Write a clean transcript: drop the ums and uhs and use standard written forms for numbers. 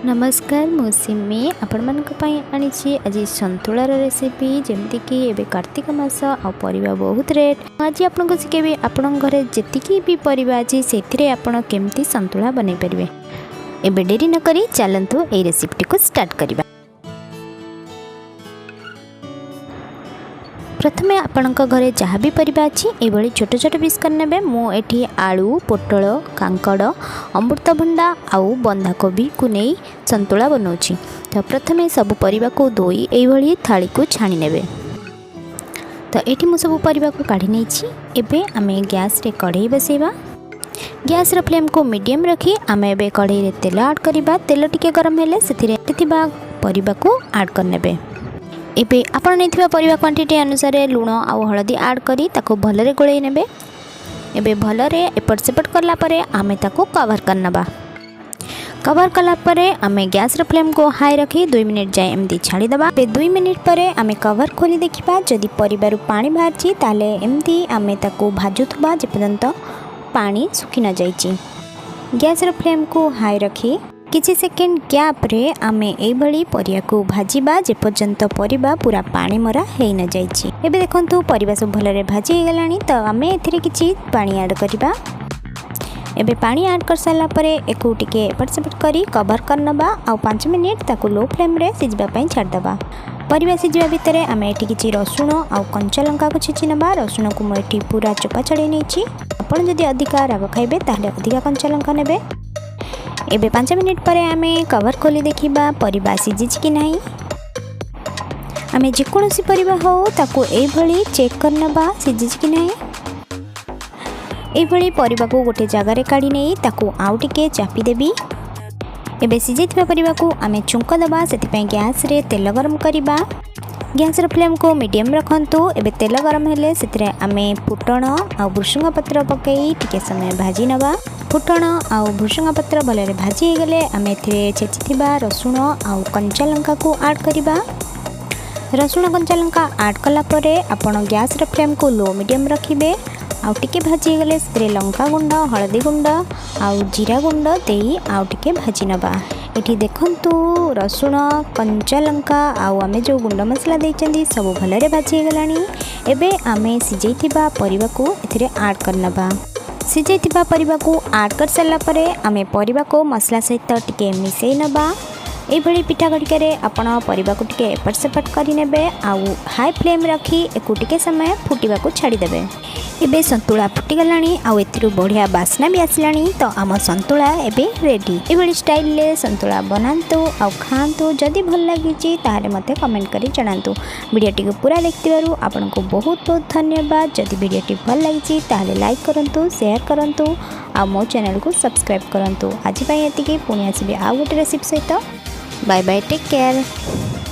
ନମସ୍କାର, ମୁଁ ସିମି ଆପଣମାନଙ୍କ ପାଇଁ ଆଣିଛି ଆଜି ସନ୍ତୁଳାର ରେସିପି। ଯେମିତିକି ଏବେ କାର୍ତ୍ତିକ ମାସ ଆଉ ପରିବା ବହୁତ ରେଟ୍। ମୁଁ ଆଜି ଆପଣଙ୍କୁ ଶିଖେଇବି ଆପଣଙ୍କ ଘରେ ଯେତିକି ବି ପରିବା ଅଛି, ସେଥିରେ ଆପଣ କେମିତି ସନ୍ତୁଳା ବନେଇ ପାରିବେ। ଏବେ ଡେରି ନକରି ଚାଲନ୍ତୁ, ଏଇ ରେସିପିଟିକୁ ଷ୍ଟାର୍ଟ କରିବା। ପ୍ରଥମେ ଆପଣଙ୍କ ଘରେ ଯାହା ବି ପରିବା ଅଛି, ଏଇଭଳି ଛୋଟ ଛୋଟ ପିସ୍ କରିନେବେ। ମୁଁ ଏଠି ଆଳୁ, ପୋଟଳ, କାଙ୍କଡ଼, ଅମୃତଭଣ୍ଡା ଆଉ ବନ୍ଧାକୋବିକୁ ନେଇ ସନ୍ତୁଳା ବନାଉଛି। ତ ପ୍ରଥମେ ସବୁ ପରିବାକୁ ଧୋଇ ଏଇଭଳି ଥାଳିକୁ ଛାଣି ନେବେ। ତ ଏଠି ମୁଁ ସବୁ ପରିବାକୁ କାଢ଼ି ନେଇଛି। ଏବେ ଆମେ ଗ୍ୟାସ୍ରେ କଢ଼େଇ ବସାଇବା। ଗ୍ୟାସ୍ର ଫ୍ଲେମ୍କୁ ମିଡ଼ିୟମ୍ ରଖି ଆମେ ଏବେ କଢ଼େଇରେ ତେଲ ଆଡ଼୍ କରିବା। ତେଲ ଟିକେ ଗରମ ହେଲେ ସେଥିରେ ଥିବା ପରିବାକୁ ଆଡ଼୍ କରିନେବେ। ଏବେ ଆପଣ ନେଇଥିବା ପରିବା କ୍ୱାଣ୍ଟିଟି ଅନୁସାରେ ଲୁଣ ଆଉ ହଳଦୀ ଆଡ଼୍ କରି ତାକୁ ଭଲରେ ଗୋଳେଇ ନେବେ। ଏବେ ଭଲରେ ଏପଟ ସେପଟ କଲା ପରେ ଆମେ ତାକୁ କଭର୍ କରିନେବା। କଭର୍ କଲା ପରେ ଆମେ ଗ୍ୟାସ୍ର ଫ୍ଲେମ୍କୁ ହାଇ ରଖି 2 ମିନିଟ୍ ଯାଏଁ ଏମିତି ଛାଡ଼ିଦେବା। ଏବେ 2 ମିନିଟ୍ ପରେ ଆମେ କଭର୍ ଖୋଲି ଦେଖିବା। ଯଦି ପରିବାରୁ ପାଣି ବାହାରିଛି, ତାହେଲେ ଏମିତି ଆମେ ତାକୁ ଭାଜୁଥିବା ଯେପର୍ଯ୍ୟନ୍ତ ପାଣି ଶୁଖି ନଯାଇଛି। ଗ୍ୟାସ୍ର ଫ୍ଲେମ୍କୁ ହାଇ ରଖି କିଛି ସେକେଣ୍ଡ ଗ୍ୟାପ୍ରେ ଆମେ ଏଇଭଳି ପରିବାକୁ ଭାଜିବା, ଯେପର୍ଯ୍ୟନ୍ତ ପରିବା ପୁରା ପାଣି ମରା ହେଇନଯାଇଛି। ଏବେ ଦେଖନ୍ତୁ, ପରିବା ସବୁ ଭଲରେ ଭାଜି ହେଇଗଲାଣି। ତ ଆମେ ଏଥିରେ କିଛି ପାଣି ଆଡ଼୍ କରିବା। ଏବେ ପାଣି ଆଡ଼୍ କରିସାରିଲା ପରେ ଏକୁ ଟିକେ ଏପଟ ସେପଟ କରି କଭର୍ କରିନେବା ଆଉ 5 ମିନିଟ୍ ତାକୁ ଲୋ ଫ୍ଲେମ୍ରେ ସିଝିବା ପାଇଁ ଛାଡ଼ିଦେବା। ପରିବା ସିଝିବା ଭିତରେ ଆମେ ଏଠି କିଛି ରସୁଣ ଆଉ କଞ୍ଚା ଲଙ୍କାକୁ ଛେଚି ନେବା। ରସୁଣକୁ ମୁଁ ଏଠି ପୁରା ଚୋପା ଛଡ଼େଇ ନେଇଛି। ଆପଣ ଯଦି ଅଧିକା ରାଗ ଖାଇବେ, ତାହେଲେ ଅଧିକା କଞ୍ଚା ଲଙ୍କା ନେବେ। ଏବେ 5 ମିନିଟ୍ ପରେ ଆମେ କଭର୍ ଖୋଲି ଦେଖିବା ପରିବା ସିଝିଛି କି ନାହିଁ। ଆମେ ଯେକୌଣସି ପରିବା ହେଉ, ତାକୁ ଏଇଭଳି ଚେକ୍ କରିନେବା ସିଝିଛି କି ନାହିଁ। ଏଇଭଳି ପରିବାକୁ ଗୋଟେ ଜାଗାରେ କାଢ଼ି ନେଇ ତାକୁ ଆଉ ଟିକେ ଚାପିଦେବି। ଏବେ ସିଝାଇଥିବା ପରିବାକୁ ଆମେ ଛୁଙ୍କ ଦେବା। ସେଥିପାଇଁ ଗ୍ୟାସ୍ରେ ତେଲ ଗରମ କରିବା। ଗ୍ୟାସ୍ର ଫ୍ଲେମ୍କୁ ମିଡ଼ିୟମ୍ ରଖନ୍ତୁ। ଏବେ ତେଲ ଗରମ ହେଲେ ସେଥିରେ ଆମେ ଫୁଟଣ ଆଉ ଭୃଷୁଙ୍ଗା ପତ୍ର ପକାଇ ଟିକେ ସମୟ ଭାଜି ନେବା। ଫୁଟଣ ଆଉ ଭୃଷୁଙ୍ଗା ପତ୍ର ଭଲରେ ଭାଜି ହେଇଗଲେ ଆମେ ଏଥିରେ ଛେଚିଥିବା ରସୁଣ ଆଉ କଞ୍ଚା ଲଙ୍କାକୁ ଆଡ଼୍ କରିବା। ରସୁଣ କଞ୍ଚା ଲଙ୍କା ଆଡ଼୍ କଲା ପରେ ଆପଣ ଗ୍ୟାସ୍ର ଫ୍ଲେମ୍କୁ ଲୋ ମିଡ଼ିୟମ୍ ରଖିବେ। ଆଉ ଟିକେ ଭାଜି ହେଇଗଲେ ସେଥିରେ ଲଙ୍କା ଗୁଣ୍ଡ, ହଳଦୀ ଗୁଣ୍ଡ ଆଉ ଜିରା ଗୁଣ୍ଡ ଦେଇ ଆଉ ଟିକେ ଭାଜି ନେବା। ଏଠି ଦେଖନ୍ତୁ, ରସୁଣ, କଞ୍ଚା ଲଙ୍କା ଆଉ ଆମେ ଯେଉଁ ଗୁଣ୍ଡ ମସଲା ଦେଇଛନ୍ତି, ସବୁ ଭଲରେ ଭାଜି ହେଇଗଲାଣି। ଏବେ ଆମେ ସିଝେଇଥିବା ପରିବାକୁ ଏଥିରେ ଆଡ଼୍ କରିନେବା। ସିଝେଇଥିବା ପରିବାକୁ ଆଡ଼୍ କରିସାରିଲା ପରେ ଆମେ ପରିବାକୁ ମସଲା ସହିତ ଟିକେ ମିଶାଇ ନେବା। ଏଇଭଳି ପିଠା ଖଡ଼ିକାରେ ଆପଣ ପରିବାକୁ ଟିକେ ଏପଟ ସେପଟ କରିନେବେ ଆଉ ହାଇ ଫ୍ଲେମ୍ ରଖି ଏକୁ ଟିକେ ସମୟ ଫୁଟିବାକୁ ଛାଡ଼ିଦେବେ। ଏବେ ସନ୍ତୁଳା ଫୁଟିଗଲାଣି ଆଉ ଏଥିରୁ ବଢ଼ିଆ ବାସ୍ନା ବି ଆସିଲାଣି। ତ ଆମ ସନ୍ତୁଳା ଏବେ ରେଡ଼ି। ଏଭଳି ଷ୍ଟାଇଲରେ ସନ୍ତୁଳା ବନାନ୍ତୁ ଆଉ ଖାଆନ୍ତୁ। ଯଦି ଭଲ ଲାଗିଛି, ତାହେଲେ ମୋତେ କମେଣ୍ଟ କରି ଜଣାନ୍ତୁ। ଭିଡ଼ିଓଟିକୁ ପୁରା ଦେଖିଥିବାରୁ ଆପଣଙ୍କୁ ବହୁତ ବହୁତ ଧନ୍ୟବାଦ। ଯଦି ଭିଡ଼ିଓଟି ଭଲ ଲାଗିଛି, ତାହେଲେ ଲାଇକ୍ କରନ୍ତୁ, ସେୟାର କରନ୍ତୁ ଆଉ ମୋ ଚ୍ୟାନେଲକୁ ସବସ୍କ୍ରାଇବ୍ କରନ୍ତୁ। ଆଜି ପାଇଁ ଏତିକି। ପୁଣି ଆସିବି ଆଉ ଗୋଟେ ରେସିପି ସହିତ। Bye bye, take care.